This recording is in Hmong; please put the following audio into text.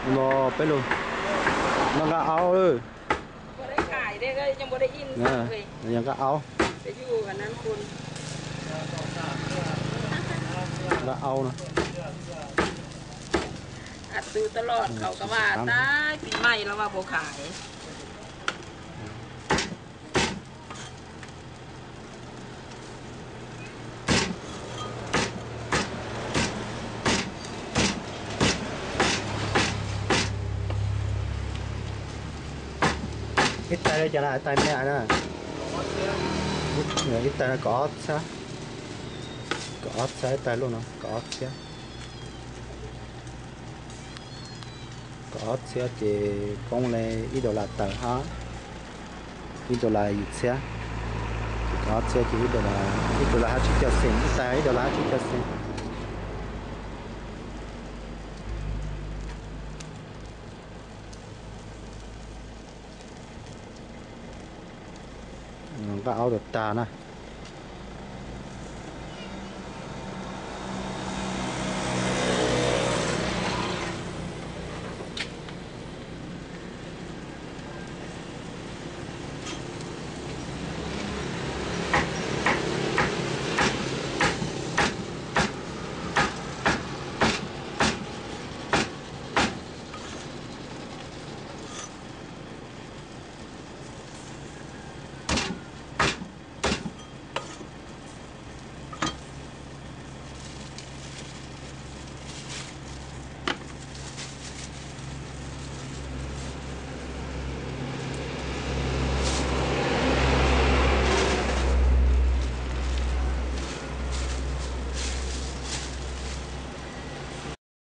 Los peb lug noj nqaj aub lawm. Yog nqaj aub. Nqaj aub no. Ib tais li cas na, ib tais me na? Ib tais no kaum ob txhiab, kaum ob txhiab, ib tais luj no kaum ob txhiab. Kaum ob txhiab ces poob li ib dollar tawm hab, ib dollar yim txhiab. Ces kaum ob txhiab ces ib dollar, ib dollar hab tsib caug xees, ib tais ib dollar hab tsib caug xees. Nqaj aub tag tag na.